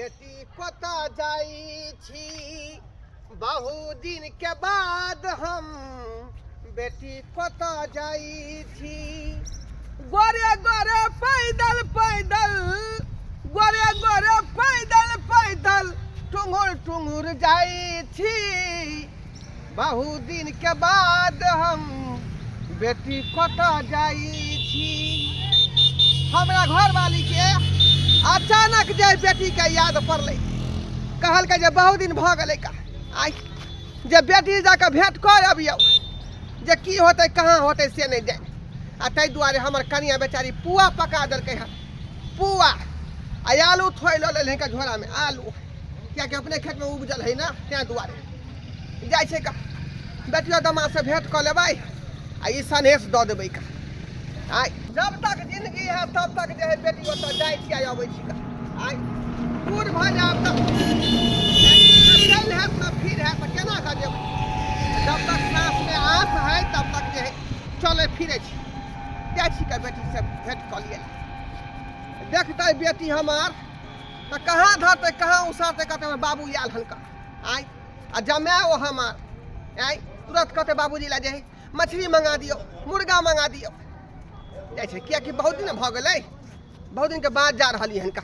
बेटी कतऽ जाइ छी बहुत दिन के बाद हम बेटी कतऽ जाइ छी गोरे गोरे पैदल पैदल गोरे गोरे पैदल पैदल टुंगुर टुंगुर जाइ छी बहुत दिन के बाद हम बेटी कतऽ जाइ छी। हमरा घरवाली के अचानक जे बेटी के याद पड़लै, कहलकै जे बहुत दिन भऽ गेलै का आइ जे बेटी जाकऽ भेंट कर अबियौ, जे की होतै कहाँ होतै से नहि जानि। आ ताहि दुआरे हमर कनिया बेचारी पुआ पका देलकै हन, पुआ आ आलू थोड़ि लऽ लेलकै हन झोरामे आलू, कियाकि अपने खेतमे उपजल है ने, ताहि दुआरे जाइ छै का बेटियो दमादसँ भेंट कऽ लेबै आ ई सनेस दऽ देबै का। आइ जब तक जिंदगी है तब तक जे है बेटी ओतऽ जाइ छी आ अबै छी का। आइ बूढ़ भऽ जायब तऽ चलि हैत ने फिर हैत तऽ केना कऽ जेबै। जब तक साँसमे आस है तब तक जे है चलै फिरै छी, जाइ छी का बेटीसँ भेंट कऽ लियै। देखतै बेटी हमार तऽ कहाँ धरतै कहाँ उसारतै, कहतै हमर बाबू आयल हन का। आइ आ जमाए ओ हमार आइ तुरंत कहतै बाबूजी ला जे है मछली मंगा दियौ, मुर्गा मंगा दियौ। जाइ छै कियाकि बहुत दिन भऽ गेलै, बहुत दिनके बाद जा रहलियै हन का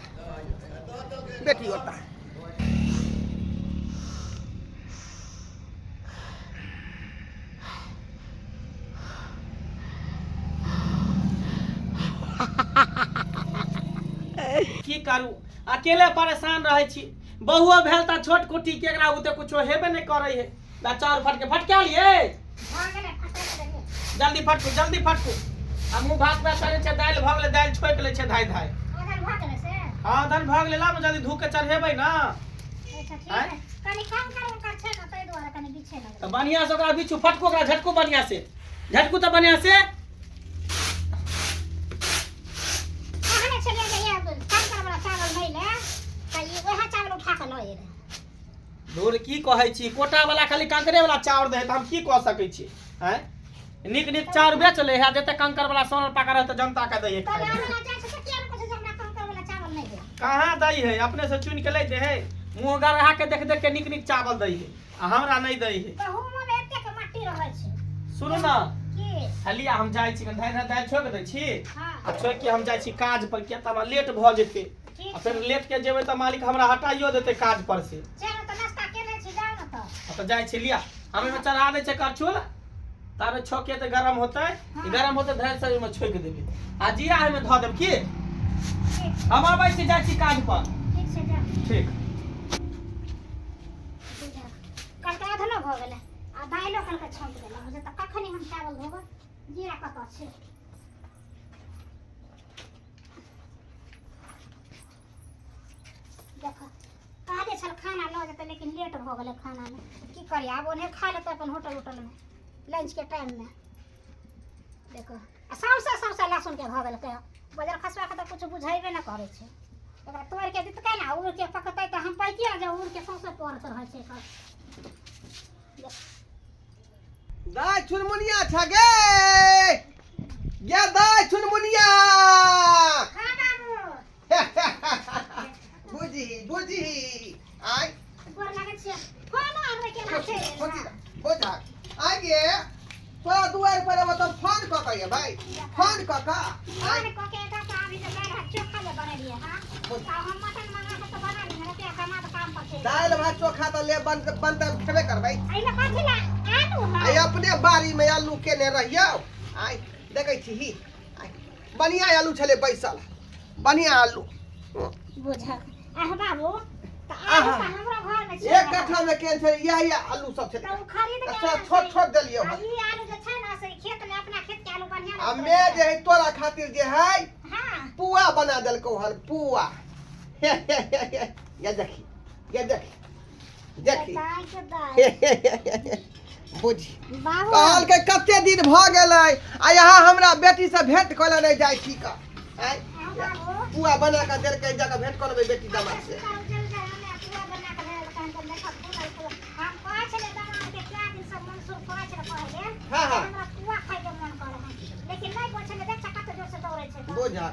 बेटी ओतऽ। की करू, अकेले परेशान रहै छी। बहुओ भेल तऽ छोट कुटी के एकरा बुते कुछो हेबे नहि करै है। ला चाउर फटके फटका लिए, जल्दी फटकू जल्दी फटकू। आ मुँह भात में चढ़ै छै, दालि भऽ गेलै, दालि छोकि लै छै धाइ धाइ। हँ धन भऽ गेलै, ला ने जल्दी धू के चढ़ेबै ना। तऽ बढ़िआँ से ओकरा बिछू, फटकू ओकरा, झटकू बढ़िआँ से, झटकू तऽ बढ़िआँ से। कहने छलियै जे ये कंकर वाला चावल नहि ले, तऽ ई वएह चावल उठा कऽ लऽ एलै। धुर की कहै छी, कोटा वाला खाली कंकरे वाला चाउर दे, तऽ हम की कऽ सकै छी? आँय, नीक नीक चाउर बेच ले है, जते कंकर वाला सोनल पाका रहै तऽ जनता के दै है तऽ खाइ लाबै लए। लए जाइ छै तऽ किया नहि कहै छै जे हमरा कंकर वाला चावल नहि दे? कहाँ दै है, अपने से चुनि के लै दे है। मुँह गढ़ा के देख देख के नीक नीक चावल दै है आ हमरा नहि दै है। गहूमो मे एतेक माटी रहै छै। सुनू ना। की? हलिया हम जाइ छी, धाइ धाइ दालि छोकि दै छी। हाँ। आ छोकि के हम जाइ छी काज पर, किया तऽ हमरा लेट भऽ जेतै। ठीक आ फेर छै। लेट के जेबै तऽ मालिक हमरा हटाइयो देतै काज पर से। चलू तऽ नाश्ता केने छी, जाउ ने तऽ। आ तऽ जाइ छी, लिया हम एहिमे चढ़ा दै छै करछुल, ताबे छौके तऽ गरम होतै। हाँ। गरम होतै धरि से ओहिमे छोकि देबै आ जीरा एहिमे धऽ देब। की ठीक छै। हम अबै छी, जाइ छी काज पर। ठीक छै, जाउ। ठीक। कलके अधलो भऽ गेलै आ दालिओ कलके छौंक देलहुँ जे तऽ कखनी हम चावल धोबै। जीरा कतऽ छै? देखो कहले छल खाना लऽ जेतै, लेकिन लेट भऽ गेलै खानामे। की करियै आब, ओन्हे खा लेतै अपन होटल उटलमे लंचके टाइममे। देखो आ सौंसे सौंसे लहसुनके भऽ गेलकै। बजर खसुआके तऽ किछु बुझेबे नहि करै छै। एकरा तोड़िके देतकै ने, उड़के पकतै तऽ हम पैतियै जे उड़के सौंसे पड़ैत रहै छै एकर। दाय चुनमुनिया छ गे, गे दाय चुनमुनिया। हाँ बाबू। बुझी बुझी आय। गोर लागै छियै। फोन आबै केना छै? बुझा आय गे, तोरा दुआरि पर एबो तऽ फोन कऽ कऽ भाई, फोन कऽ कऽ। फोन कऽ के एटा तऽ अभी तऽ दालि भात चोखा जे बनेलियै हँ, तऽ हम मटन मंगा कऽ तऽ बना लेने, रुपया कमा तऽ काम पर चलि। दालि भात चोखा तऽ ले बन बनतै, खेबे करबै। एहिमे कथी ला आलू है? आइ अपने बाड़ी में आलू केने रहियौ। आइ देखै छी ही, आइ बढ़िया आलू छलै बैसल, बढ़िया आलू। बुझल आह बाबू, तऽ आलू आहा। तऽ हमरो घर मे छै। एक कट्ठा में केन छलै, इएह इएह आलू सब छलै। तऽ ओ खरीद के अच्छा, आनल छोट छै। छोट देलियौ आ हन। ई आलू जे छै ने से खेत मे, अपना खेत के आलू बढ़िया आ लगैत मैं रहै जे छै। है तोरा खातिर जे है हाँ पुआ बना देलकौ हन पुआ। ये देखी ये देखी देखी। दाइ के दाइ। बुझी बाबू कहलकै कते दिन भऽ गेलै आ यहाँ हमरा बेटी से भेंट कऽ लए नहि जाइ छी का। आँय, आउ बाबू। पुआ बना कऽ देलकै, जाकऽ भेंट कऽ लेबै बेटी दामाद से। हाँ, हाँ। बुझा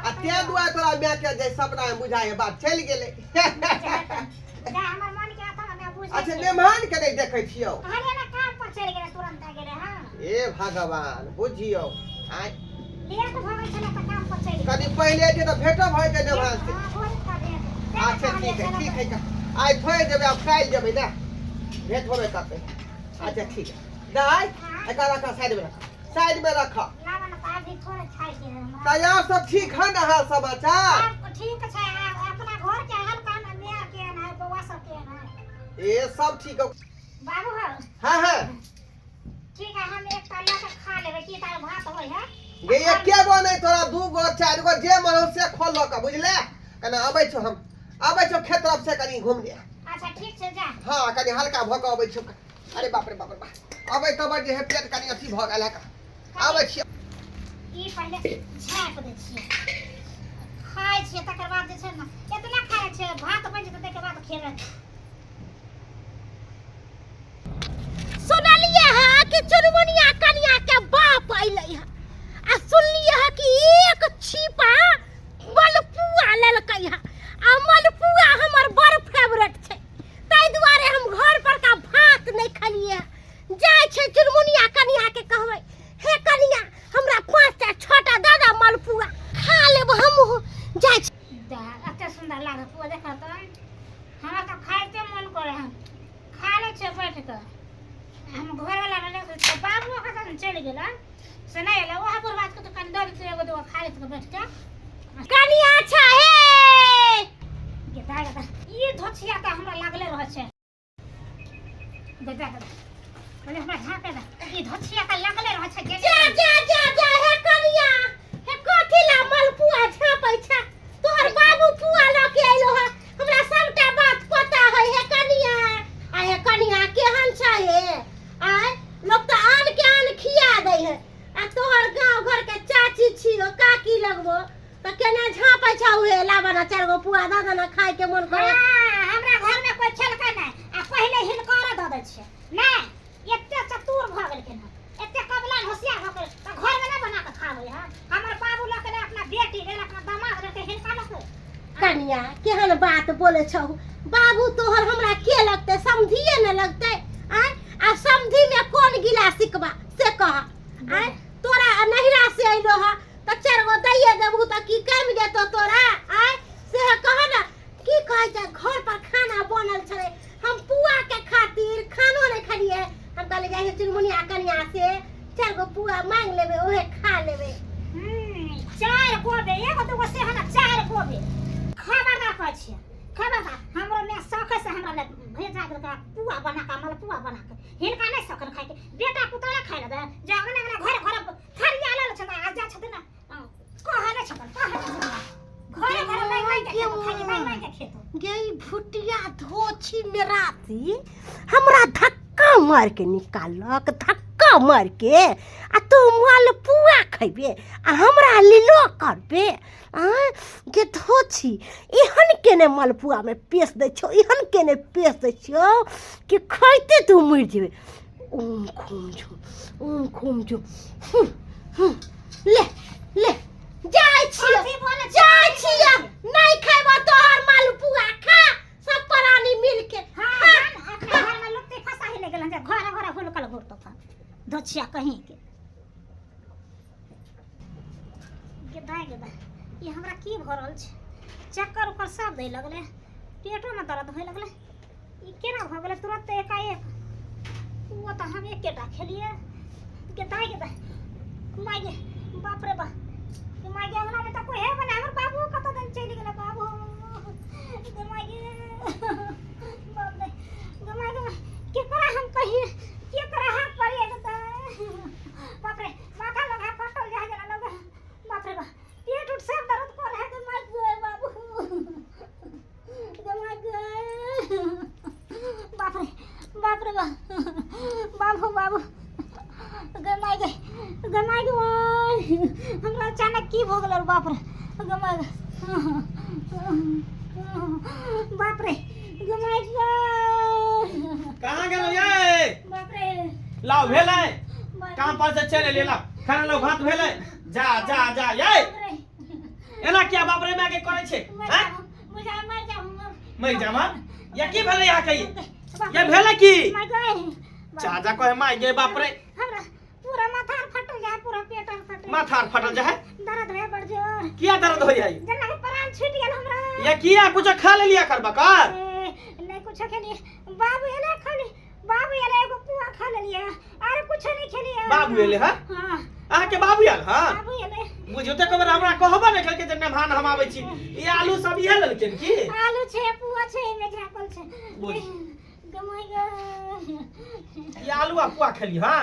आ ते दुआरे तोरा माय के जे सपना में बुझाए बात चलि गेलै। जा हमर मन के आता हमरा बुझै। अच्छा, मेहमान के नहि देखै छियौ? कहलियै ने, काम पर चलि गेलै, तुरंत आ गेलै। हँ। हे भगवान, बुझियौ आइ लेट भऽ गेल छलै तऽ काम पर चलि गेलै। कनि पहिले एतै तऽ भेटो भऽ जेतै मेहमान से। हँ, भऽ जेतै भेट। अच्छा, ठीक है, ठीक है। आइ थोड़े जेबै, आब काल्हि जेबै ने, भेंट होबे करतै। अच्छा, ठीक है दाइ, एकरा रखा, साइड में रखा, साइड में रखा। लाबऽ ने तऽ अभी थोड़े खाइके है हमरा। तैयार सब ठीक है ने, हाल समाचार? सब ठीक छै। आ अपना घर के हाल कान, माय केहन है, बौआ सब केहन है? ए, सब ठीक है। बाबू हौ। हाँ हाँ। ठीक है, हम एकटा लऽ के खा लेबै। की तार भात होइ है? गे, एके गो नहीं, तोरा दू गो, चारि गो, जे मन हो से खोल लऽ कऽ, बुझले? कने अबै छौ, हम अबै छौ खेत तरफ से, कनि घुम ले। अच्छा, ठीक छै, जा। हाँ, कनि हल्का भऽ कऽ अबै छौ। अरे बाप रे बाप रे बाप, अबै तब जे है पेट कनि अथी भऽ गेल है। अबै छियै। ई पहिले झाँपि दै छियै, खाइ छियै, तकर बाद जे छै ने एतना खाइ छियै, भात बनि जेतै ताहिके बाद खेबै। सुनलिए है कि चुनमुनिया कनिया के बाप अइलै है आ सुनलिए है कि एक छिपा मलपुआ लेलकै है आ मलपुआ हमर बड़ फेवरेट छै, ताहि दुआरे हम घर पर का भात नहि खेलिए। जाइ छै चुनमुनिया कनिया के कहबै, हे कनिया, हमरा 5टा 6टा दादा मलपुआ खा लेब हमहूँ। जाइ छी। एते सुन्दर लागल पुआ, देखऽ तऽ, हमरा तऽ खाइते मन करे हन। खा लै छियै बैठ कऽ। हम घरवला रहलै तऽ बाबू कतऽ चलि गेलै से नहि एलै। वएह बुढ़बा के तऽ कनि दऽ देतै, एगो दूगो खा लेतै बैठ कऽ। कनिया अच्छा हे। गे दाइ गे दाइ, ई धोछिया तऽ हमरा लागले रहै छै। गे दाइ गे दाइ, पहिले हमरा झाँके दे। ई धोछिया तऽ लागले रहै छै। जा जा जा जा, हे कनिया, हे कथी ला मलपुआ झाँपै छै? तोहर बाबू पुआ लऽ के अइलो है, हमरा सबटा बात पता है। हे कनिया, आ हे कनिया, केहन छै हे? आय, लोक तऽ आन के आन खिया दै है आ तोहर गाँव घर के चाची छियो, काकी लगबो, तऽ केना झाँपै छौ हे? लाबऽ ना, चारि गो पुआ दऽ दे ना, खाय के मन करे। हाँ, हमरा घर में कोई खेलकै नहि आ पहिले हिनकर दऽ दै छियै। नहि एते चतुर भऽ गेलखिन हन, एते कबलान होशियार भऽ गेल तऽ घर में नहि बना कऽ खाबै हन। हमर बाबू लऽ के नहि अपना बेटी लेल, अपना दामाद लेल के हिनका लऽ के। कनिया, केहन बात बोले छौ? बाबू तोहर हमरा के लगतै? समधिए ने लगतै। आय, आ समधि में कोन गिला सिकबा से कह। आय, तोरा नहिरा से अइलो ह तऽ चारि गो दैए देबहु तऽ की कमि जेतौ तोरा? आय, से कह ने। की कहै छै, घर पर खाना बनल छलै, हम पुआ के खातिर खानो नहि खेलियै। हम कहलियै जाइ छियै चुनमुनिया कनिया से चारि गो पुआ मांगि लेबै, ओहे खा लेबै। चारि गोबे, एगो दूगो से ना, चारि गोबे। खबरदार कहै छियै, खबरदार। हमरो माय शौके से हमरा लए भेजा देलकै पुआ बना कऽ, मलपुआ बना कऽ। हिनका नहि शौक खाइके, बेटा पुतोह नहि खाइ लए दे। जे अंगना अंगना घर घर थरिया लऽ लै छथिन आ जाइ छथिन ने, कहै नहि छथिन, कहै नहि छथिन, घरे घरे माँगि माँगि के खेतो, खाली माँगि माँगि के खेतो। गे भुटिया धोछी मेराती, हमरा धक्का मार के निकाललक, धक्का मार के, आ तू मालपुआ खैबे आ हमरा लीलो करबे? आँय गे धोछी, एहन केने मालपुआमे पेश दै छौ, एहन केने पेश दै छियौ कि खाइते तू मरि जेबे। ओम खूम जो, ओम खूम जो। हुँ, हुँ, ले ले, जाइ छियै। कथी बोलै छी? जाइ छियै, नहि खैबो तोहर मालपुआ। खा सब प्राणी मिलके। हाँ। खा। जान, अपना घर में लुत्ती फंसा ही ले गेलन जे घर घर हुलकल घुरतो था धोछिया कहीं के। गेदा गेदा, ई हमरा की भऽ रहल छै? चक्कर उक्कर सब दै लगलै, पेटोमे दर्द होइ लगलै। ई केना भऽ गेलै तुरंत एकाएक? ओ तऽ हम एकेटा खेलियै। गेदा गेदा, माय गे, बाप रे बाप, माय गे, अंगनामे तऽ कोइ हेबे नहि। हमर बाबू कतऽ दन चलि गेलै? बाबू गे, माय गे, बाप रे, गे माय गे, केकरा हम कहिए, केकरा हाथ पड़िए गेतै? बाप रे, माथा लगा फटल जाय जेना लगे। बाप रे बाप, पेट उठ सब दर्द कर है। गे माय गे, बाबू गे, माय गे, बाप रे बाप रे बाप, बाबू बाबू गे, माय गे, गे माय गे, हमरा अचानक की भऽ गेलै? बाप रे, गे माय गे, बाप रे, गे माय गे। कहाँ गेलौ ये? बाप रे। लाओ, भेलै? माय काम पर से चलि एलियै, लाओ खाना, लाओ, भात भेलै? जा जा जा ये। बाप रे। एना किया बाप रे माय के करै छै मर हैं जाऊ बुझा मर जाऊ मरि जामा या की भेलै यहाँ के या भेलै की माय गए चाचा कहे माय गे बाप रे हमरा पूरा माथा आर फटल जाए पूरा पेट आर फटल माथा आर फटल जाए दर्द है बड़ जोर किया दर्द होय है जेना कि प्राण छूट गेल हमरा या किया कुछ खा लेलिया करबा कर ए, नहीं कुछ खेलिए बाबू एले खाली बाबू एले एगो पुआ खा लेलिए आर कुछ नहीं खेलिए बाबू एले हँ हाँ अहाँ के बाबू आयल हँ बाबू एले बुझियौ तऽ कबर हमरा कहबो नहि केलकै जे मेहमान हम आबै छी ई आलू सब इहे लेलखिन की आलू छै पुआ छै एमे झापल छै बुझ। गमाइ ग ई आलू आ पुआ खेली हँ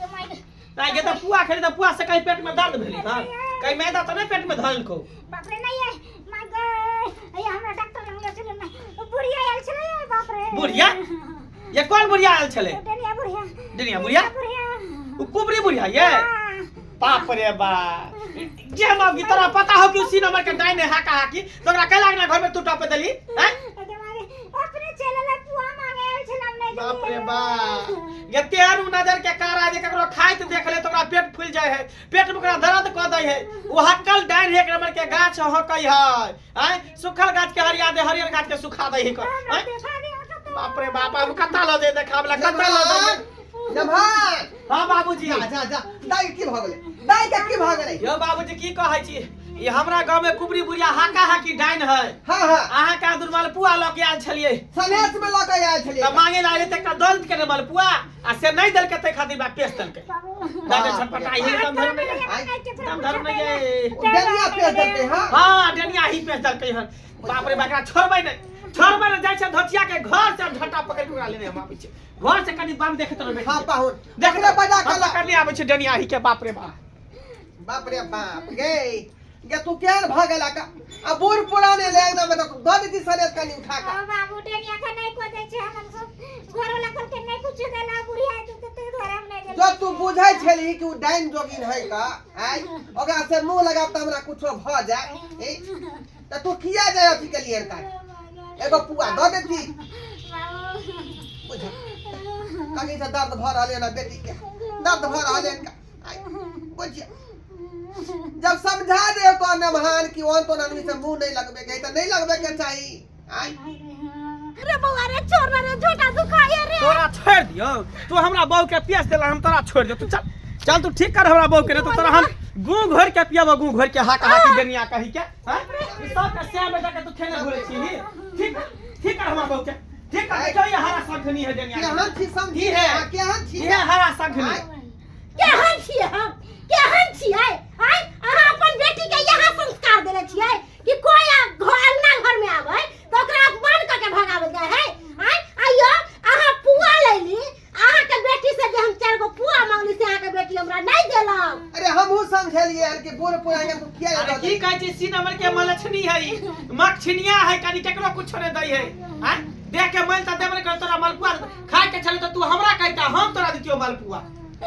गमाइ ग आइ गे तऽ पुआ खेली तऽ पुआ से कहीं पेट में दर्द भेली हँ कहीं मैदा तऽ नहि पेट में धरलकौ बाप रे नहीं है माय ग ये हमरा डॉक्टर लग ले चलो ना बुढ़िया आयल छलै बाप रे बुढ़िया? ये कोन बुढ़िया आयल छलै डनिया बुढ़िया डनिया बुढ़िया? बुढ़िया उ कुबरी बुढ़िया ये हाँ। बाप रे बा जे बाप की तोरा पता हो कि उसी नंबर के डाइन हाका हाकी तोरा कैला ना घर में तू टप देली हैं अपने चलल पुआ मांगे आयल छल हम नहीं बाप रे बा ये तेहरू नजर के कारा जे ककरो खाइत देख ले तो ओकरा पेट फूल जाय है पेट में ओकरा दर्द क दै है ओ हक्कल डाइन एक नंबर के गाछ हकै है आय सुखल गाछ के हरिया दे हरियर गाछ के सुखा दै है कर हमरा आँय? देखा दे कतौ। बाप रे बाप अब कत्ता लऽ जे देखाबला कत्ता लऽ जे नमहान हाँ बाबूजी जा जा जा दाई की भऽ गेलै दाई के की भऽ गेलै यौ बाबूजी की कहै छी ई हमरा गाँव में कुबरी बुढ़िया हाका हाकी डाइन है हाँ हाँ अहाँ के दुर मालपुआ लऽ के आयल छलियै सनेस में लऽ के आयल छलियै तऽ मांगे ला तऽ एकटा दऽ देलकै ने मालपुआ आ से नहि देलकै ताहि खातिर बा पेश देलकै बाबू दादा छटपटाई है एकदम धर्म नहीं है एकदम धर्म नहीं है डनिया पेश देलकै हाँ हाँ डनिया ही पेश देलकै हन बाप रे बाप छोड़बै नहि छोड़बै नहि जाइ छै धोतिया के घर से झटा पकड़ि के ओकरा लेने हम आबै छै घर से कनि बम देखैत रहबै हाँ पाहुन देख देखले बजा के ला पकड़ने आबै छै डनिया ही के बाप रे बाप बाप रे बाप गे गे तू केहन भऽ गेला का आ बूढ़ पुराने ले एकदम तऽ दऽ देती सनेस कनि उठा कऽ बाबू डनिया के नहीं को दै छै हमन सब घर वाला कहलकै नहीं कुछ देला बुढ़िया तो ते दुआरे हम नहीं जो देला तू बुझै छलही कि ओ डाइन जोगिन है का आय ओकरा से मुंह लगाब तऽ हमरा कुछो भऽ जाय ए, तऽ तू किया जाय अथी के लिए का एगो पुआ दऽ देती बुझ कहीं से दर्द भऽ रहल है ना बेटी के दर्द भऽ रहल है आय, बुझिया जब समझा दे तो नमहान कि ओन तो आदमी से मुंह नहीं लगबे के तऽ नहीं लगबे के चाही आय रे बौआ रे छोड़ ना रे झोटा दुखाए रे तोरा छोड़ दियौ तू हमरा बहू के पियास देला हम तोरा छोड़ दियौ तू चल चल तू ठीक कर हमरा बहू के नहीं तो तोरा हम गू घोर के पियाबो गू घोर के हाक हाकी देनिया कही के हैं ई सब के श्याम बेटा के तू खेने घुरे छी ही ठीक ठीक कर हमरा बहू के ठीक कर देखियो ये हरा शंखनी है देनिया केहन छी समझी की है? हाँ, केहन छी ये हरा शंखनी आय। केहन छियै हम केहन छियै आय अहाँ अपन बेटी के इएह संस्कार देने छियै कि कोई घर अंगना घर में आबै तऽ ओकरा अपमान कऽ के भगावल जाइ है आय आइयो अहाँ पुआ लैली अहाँ के बेटी से जे हम चारि गो पुआ मांगली से अहाँ के बेटी हमरा नहीं देलक अरे हमहू समझलियै हन कि बूढ़ पुरान के किया अरे की कहै छी सी नंबर के मलछनी है ई। मक्षिनिया है कनी केकरो कुछो नहीं दै है हैं देख के मैल त देबे कर तोरा मालपुआ खाय के छले त तू हमरा कहता हम तोरा दितियो मालपुआ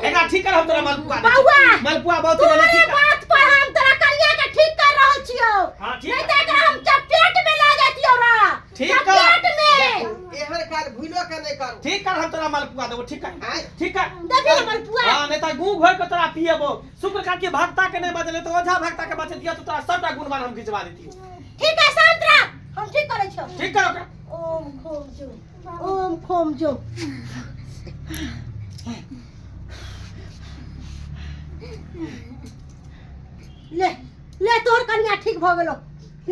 एकरा ठीक कर हम तोरा मालपुआ दै छी। बौआ! मालपुआ बहुत तोरे लेले ठीक कर। बात पर हम तोरा कनिया के ठीक कर रहल छियौ हाँ, ठीक नहीं तऽ एकरा हम चपेट में ला जैतियौ रा ठीक कर। चपेट में एहन काज भूलो के नहीं करू ठीक कर हम तोरा मालपुआ देबो ठीक कर आय ठीक कर देखी हमर पुआ हां नहीं त गू घोर के तोरा पिएबो शुक्र का के भक्ता के नहीं बचले तो ओझा भक्ता के बचे दिया तो तोरा सबटा गुणवान हम घिचवा देतियो ठीक है शांत रह हम ठीक करै छियौ ठीक कर ओकरा ओम खोम जो ओम खोम जो ले ले तोहर कनिया ठीक भऽ गेलो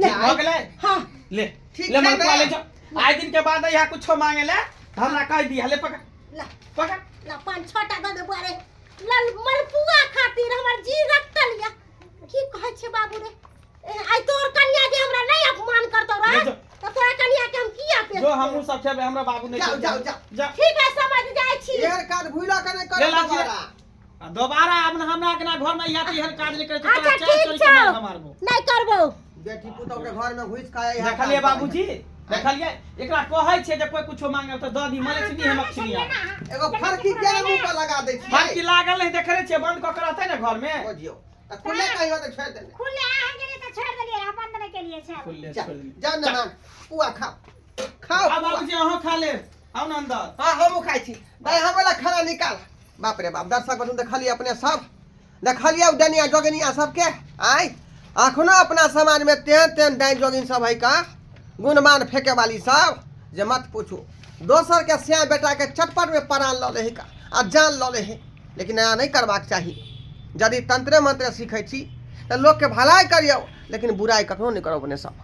ले भऽ गेलै हाँ ले ठीक ले छै मालपुआ ने? ले जाओ आइ दिन के बाद यहाँ कुछो मांगे ले तऽ हमरा कह दिया ले पकड़ ला पकड़ ला पाँच छह टा दऽ दे बुआ रे लल मलपुआ खातिर हमर जी रखतल या की कहै छै बाबू रे ए, आइ तोहर कनिया जे हमरा नहीं अपमान करतौ रे ले जो। तऽ तोरा कनिया के हम किया पेश जो हमहूँ सब खेबै हमरा बाबू नहीं जाओ, खेतै। जाओ, जाओ। जा ठीक है समझ जाइ छी एहन काज भूलो के नहीं ले करू ला जी। दोबारा आ दोबारा अब हमरा के ना घर में यहाँ एहन काज नहीं करे अच्छा ठीक छौ नहीं करबौ बेटी पुतोह के घर में घुसि के इएह देखलिए काज बाबूजी देखलिए एकरा कहै छै जे कोई कुछो मांगे तऽ दऽ दी मरै छी हम अक्षिणिया एगो फरकी के मुंह पर लगा दै छियै फरकी लागल नहीं देखले छियै बंद कऽ के रहतै ने घर में बुझियौ तऽ खुले कहियो तऽ छोड़ि देने खुले अहाँ गेलियै तऽ छोड़ि देलियै रहए बंद नहि केलियै छै खुले जा छोड़ि देलियै। जा ना पुआ खाओ खाओ आ पुआ। बाबूजी अहाँ खा लेब आउ ने अंदर हाँ हमहूँ खाइ छी दाइ हम वाला खाना निकाल बाप रे बाप दर्शक बंधु देखलिए अपने सब देखलिए उ डनिया जोगनिया सबके आय अखनो अपना समाजमे तेहन तेहन डाइन जोगिन सब है का गुणमान फेंके वाली सब जे मत पूछू। दोसरके सिया बेटाके चटपटमे प्राण लऽ लै है का आ जान लऽ लै है। लेकिन एना नहि करबाक चाही। यदि तंत्रे मंत्रे सीखै छी तऽ लोकके भलाइ करियौ, लेकिन बुराइ कखनो नहि करब अपने सब।